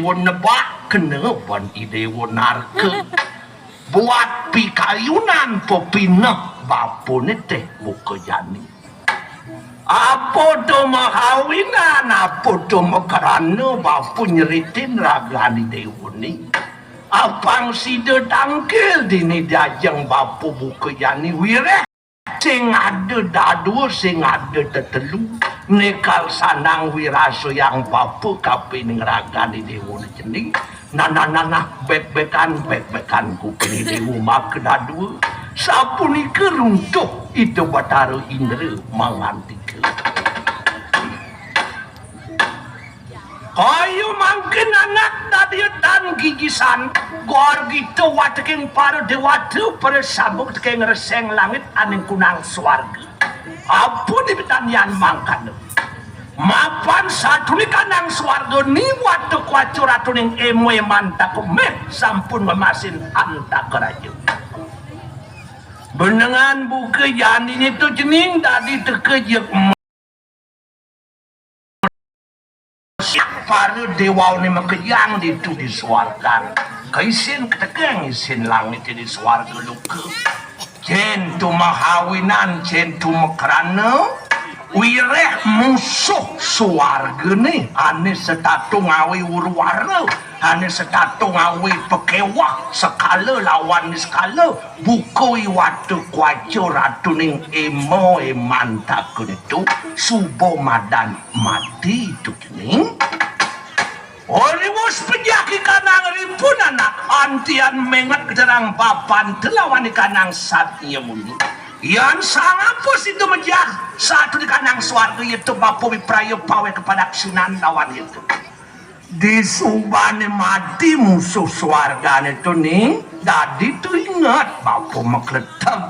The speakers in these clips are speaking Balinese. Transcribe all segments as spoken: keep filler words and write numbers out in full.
Nebak kena ban i Déwa Narka. Buat pikayunan pepineh bapa né téh buka jani. Apa to mahawinan, apa to makrana bapa nyeritin ragan i Déwa né. Apang sida tangkil dini diajeng bapa buka jani wiréh. Sing ada dadua, sing ada tetelu, né kal sandang wirasayang bapa kapining ragan i Déwa né cening. Nah, nah, nah, nah, bék-békan, bék-békan kuping i Déwa maka dadua. Sapunika runtuh Ida Batara Indra mangantika. Kaya mangkin anak dadi tan gigisan, gor gita wateking para déwata, para sabuk teking reseng langit aning kunang swarga. Apa dipitan yan mangkana? Mapan satuni kanang swarga ni wata kwaca ratuning éma émantaka méh sampun ngemasin antaka raja. Benengan buka jani né to cening dadi teka jeg para déwané makejang ditu di swargan. Kaisin ketekeng isin langit di swarga loka. Cén to mahawinan, cén to makrana, wiréh musuh swargané ané setata ngawé wuru-wara, ané setata ngawé pakéweh sekala lawan niskala, buka i wata kwaca ratuning éma émantaka ditu, suba madan mati to cening. Riwus pejah i kanang ripun anak, antian ménget gederang bapan té lawan i kanang satya muni. Yan sang apa sida mejah, satuni kanang swarga, ya to bapa wipraya pawéh kapadaksinan lawan ya to. Disubané mati musuh swargané to ning, dadi to inget bapa makleteg.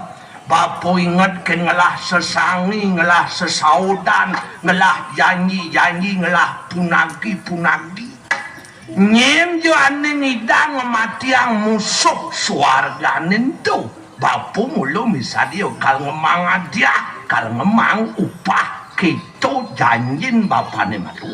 Bapa inget kén ngelah sesangi, ngelah sesaudan, ngelah janji-janji, ngelah punagi-punagi. Nyén ja ané ngidang ngamatiang musuh swargané ento, bapa mula misadia kal ngemang hadiah, kal ngemang upah, kéto janjin bapané malu.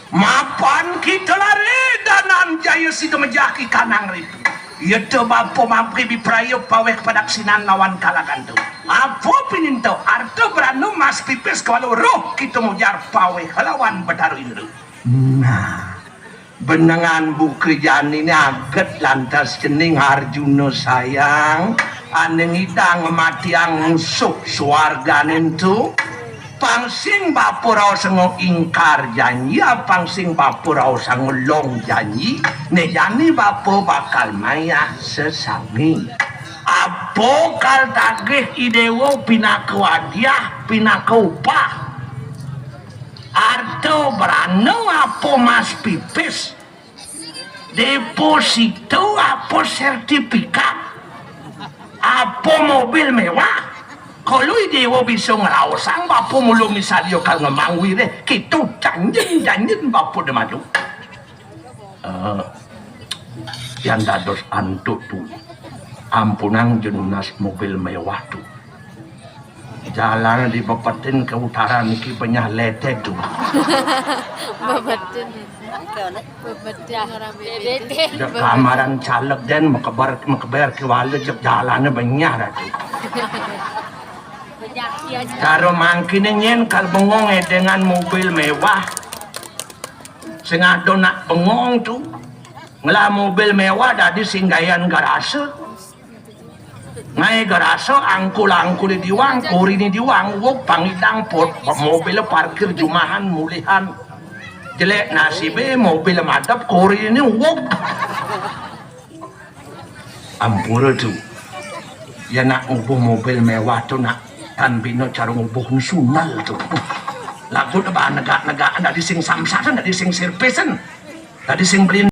Mapan kita lari danan jaya sida mejah i kanang ripun. Ya to bapa mapri wipraya pawéh kapadaksinan lawan kalagan to. Apa pininta? Arta brana mas pipis kéwala roh kita mujar pawéh lawan Batara Indra. Nah, benengan buka janiné aget lantas cening Arjuna sayang, ané ngidang ngamatiang musuh swargané ento. Pang sing bapa raosanga ingkar janji, apang sing bapa raosanga long janji, né jani bapa bakal mayah sesangi. Apa kal tagih i déwa pinaka hadiah, pinaka upah? Arta brana apa mas pipis? Deposito apa sertifikat? Apa mobil mewah? Kalu i déwa bisa ngraosang bapa mula misadia kal ngemang wiréh, kéto janjin-janjin bapa dé malu. Eh, yan dados antuk tu. Ampunang ja nunas mobil mewah tu. Jalan di Bebetin ke utara niki benyah leté tu. Bebetin. Bebetin orang Bebetin. Dek kamaran caleg dén makeber, makeber kéwala jeg jalané benyah ratu. Cara mangkiné nyén kal bengong édéngan mobil mewah. Sing ada nak bengong tu. Ngelah mobil mewah dadi sing gayan garasa. Ngaé garasa angkul-angkulé diwang, koriné diwang, uug pang ngidang pot, mobilé parkir jumahan mulihan. Jelék nasibé, mobilé madep, koriné uug. Ampura tu. Ya nak ngubuh mobil mewah tu nak tan bina cara ngubuh sundal tu. Lagu tebah negak-negak dadi sing samsatan, dadi sing sirpisan, dadi sing beli